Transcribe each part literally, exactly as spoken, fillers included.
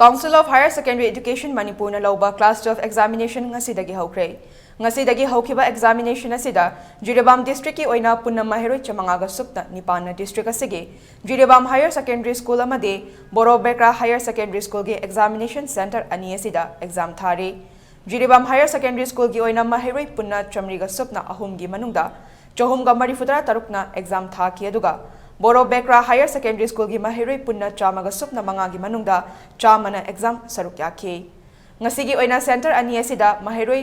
Council of Higher Secondary Education ꯃꯅꯤꯄꯨꯔꯅ ꯂꯧꯕ class twelve examination ꯉꯁꯤꯗꯒꯤ ꯍꯧꯈ꯭ꯔꯦ꯫ ꯉꯁꯤꯗꯒꯤ ꯍꯧꯈꯤꯕ examination ꯑꯁꯤꯗ ꯖꯤꯔꯤꯕꯥꯝ districtꯀꯤ ꯑꯣꯏꯅ ꯄꯨꯟꯅ ꯃꯍꯩꯔꯣꯏ ꯆꯥꯃꯉꯥꯒ ꯁꯨꯞꯅ ꯅꯤꯄꯥꯟꯅ district ꯑꯁꯤꯒꯤ ꯖꯤꯔꯤꯕꯥꯝ Higher Secondary School ꯑꯃꯗꯤ ꯕꯣꯔꯣ ꯕꯦꯀ꯭ꯔꯥ Higher Secondary Schoolꯒꯤ examination centre ꯑꯅꯤ ꯑꯁꯤꯗ exam ꯊꯥꯔꯤ꯫ ꯖꯤꯔꯤꯕꯥꯝ Higher Secondary Schoolꯒꯤ ꯑꯣꯏꯅ ꯃꯍꯩꯔꯣꯏ ꯄꯨꯟꯅ ꯆꯥꯃꯔꯤꯒ ꯁꯨꯞꯅ ꯑꯍꯨꯝꯒꯤ ꯃꯅꯨꯡꯗ ꯆꯍꯨꯝꯒ ꯃꯔꯤꯐꯨꯇꯔꯥ ꯇꯔꯨꯛꯅ exam ꯊꯥꯈꯤ, ꯑꯗꯨꯒ ꯕꯣꯔꯣ ꯕꯦꯀ꯭ꯔꯥ Higher Secondary Schoolꯒꯤ ꯃꯍꯩꯔꯣꯏ ꯄꯨꯟꯅ ꯆꯥꯝꯃꯒ ꯁꯨꯞꯅ ꯃꯉꯥꯒꯤ ꯃꯅꯨꯡꯗ ꯆꯥꯝꯃꯅ exam ꯁꯔꯨꯛ ꯌꯥꯈꯤ꯫ ꯉꯁꯤꯒꯤ ꯑꯣꯏꯅ centre ꯑꯅꯤ ꯑꯁꯤꯗ ꯃꯍꯩꯔꯣꯏ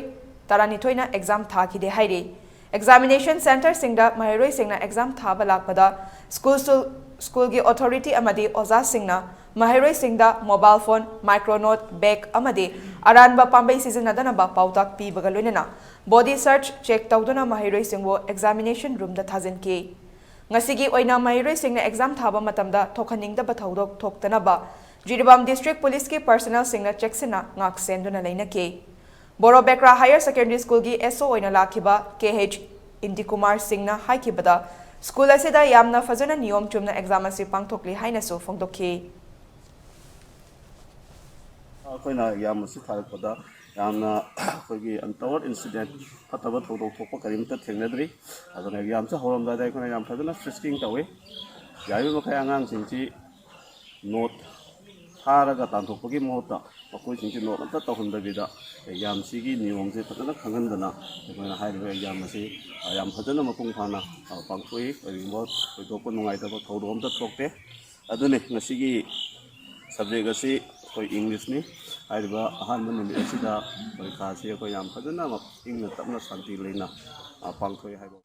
ꯇꯔꯥꯅꯤꯊꯣꯏꯅ exam ꯊꯥꯈꯤꯗꯦ ꯍꯥꯏꯔꯤ꯫ Examination centreꯁꯤꯡꯗ ꯃꯍꯩꯔꯣꯏꯁꯤꯡꯅ exam ꯊꯥꯕ ꯂꯥꯛꯄꯗ school, schoolꯒꯤ authority ꯑꯃꯗꯤ ꯑꯣꯖꯥꯁꯤꯡꯅ ꯃꯍꯩꯔꯣꯏꯁꯤꯡꯗ mobile phone, micro note, bag ꯑꯃꯗꯤ ꯑꯔꯥꯟꯕ ꯄꯥꯝꯕꯩ ꯁꯤꯖꯤꯟꯅꯗꯅꯕ ꯄꯥꯎꯇꯥꯛ ꯄꯤꯕꯒ ꯂꯣꯏꯅꯅ body search check ꯇꯧꯗꯨꯅ ꯃꯍꯩꯔꯣꯏꯁꯤꯡꯕꯨ examination roomꯗ ꯊꯥꯖꯤꯟꯈꯤ꯫ ꯉꯁꯤꯒꯤ ꯑꯣꯏꯅ ꯃꯍꯩꯔꯣꯏꯁꯤꯡꯅ exam ꯊꯥꯕ ꯃꯇꯝꯗ ꯊꯣꯛꯍꯟꯅꯤꯡꯗꯕ ꯊꯧꯗꯣꯛ ꯊꯣꯛꯇꯅꯕ ꯖꯤꯔꯤꯕꯥꯝ district policeꯀꯤ personnelꯁꯤꯡꯅ ꯆꯦꯛꯁꯤꯟꯅ ꯉꯥꯛ ꯁꯦꯟꯗꯨꯅ ꯂꯩꯅꯈꯤ꯫ ꯕꯣꯔꯣ ꯕꯦꯀ꯭ꯔꯥ Higher Secondary Schoolꯒꯤ S O ꯑꯣꯏꯅ ꯂꯥꯛꯈꯤꯕ K H ꯏꯟꯗꯤꯀꯨꯃꯥꯔ ꯁꯤꯡꯅ ꯍꯥꯏꯈꯤꯕꯗ, school ꯑꯁꯤꯗ ꯌꯥꯝꯅ ꯐꯖꯅ ꯅꯤꯌꯣꯝ ꯆꯨꯝꯅ exam ꯑꯁꯤ ꯄꯥꯡꯊꯣꯛꯂꯤ ꯍꯥꯏꯅꯁꯨ ꯐꯣꯡꯗꯣꯛꯈꯤ꯫ ꯑꯩꯈꯣꯏꯅ exam ꯑꯁꯤ ꯊꯥꯔꯛꯄꯗ ꯌꯥꯝꯅ ꯑꯩꯈꯣꯏꯒꯤ untoward incident, ꯐꯠꯇꯕ ꯊꯧꯗꯣꯛ ꯊꯣꯛꯄ ꯀꯔꯤꯝꯇ ꯊꯦꯡꯅꯗ꯭ꯔꯤ꯫ ꯑꯗꯨꯅ examꯁꯦ ꯍꯧꯔꯝꯗꯥꯏꯗ ꯑꯩꯈꯣꯏꯅ ꯌꯥꯝ ꯐꯖꯅ frisking ꯇꯧꯏ꯫ ꯌꯥꯔꯤꯕ ꯃꯈꯩ ꯑꯉꯥꯡꯁꯤꯡꯁꯤ note ꯊꯥꯔꯒ ꯇꯥꯟꯊꯣꯛꯄꯒꯤ ꯃꯍꯨꯠꯇ ꯃꯈꯣꯏꯁꯤꯡꯁꯤ note ꯑꯝꯇ ꯇꯧꯍꯟꯗꯕꯤꯗ examꯁꯤꯒꯤ ꯅꯤꯌꯣꯝꯁꯦ ꯐꯖꯅ ꯈꯪꯍꯟꯗꯅ ꯑꯩꯈꯣꯏꯅ ꯍꯥꯏꯔꯤꯕ exam ꯑꯁꯤ ꯌꯥꯝ ꯐꯖꯅ ꯃꯄꯨꯡ ꯐꯥꯅ ꯄꯥꯡꯊꯣꯛꯏ꯫ ꯀꯔꯤꯒꯨꯝꯕ ꯊꯣꯏꯗꯣꯛꯄ ꯅꯨꯡꯉꯥꯏꯇꯕ ꯊꯧꯗꯣꯛ ꯑꯝꯇ ꯊꯣꯛꯇꯦ꯫ ꯑꯗꯨꯅꯤ ꯉꯁꯤꯒꯤ subject ꯑꯁꯤ ꯑꯩꯈꯣꯏ Englishꯅꯤ꯫ ꯍꯥꯏꯔꯤꯕ ꯑꯍꯥꯟꯕ ꯅꯨꯃꯤꯠ ꯑꯁꯤꯗ ꯄꯔꯤꯈꯥꯁꯤ ꯑꯩꯈꯣꯏ ꯌꯥꯝ ꯐꯖꯅ ꯏꯪꯅ ꯇꯞꯅ ꯁꯥꯟꯇꯤ ꯂꯩꯅ ꯄꯥꯡꯊꯣꯛꯏ ꯍꯥꯏꯕ꯫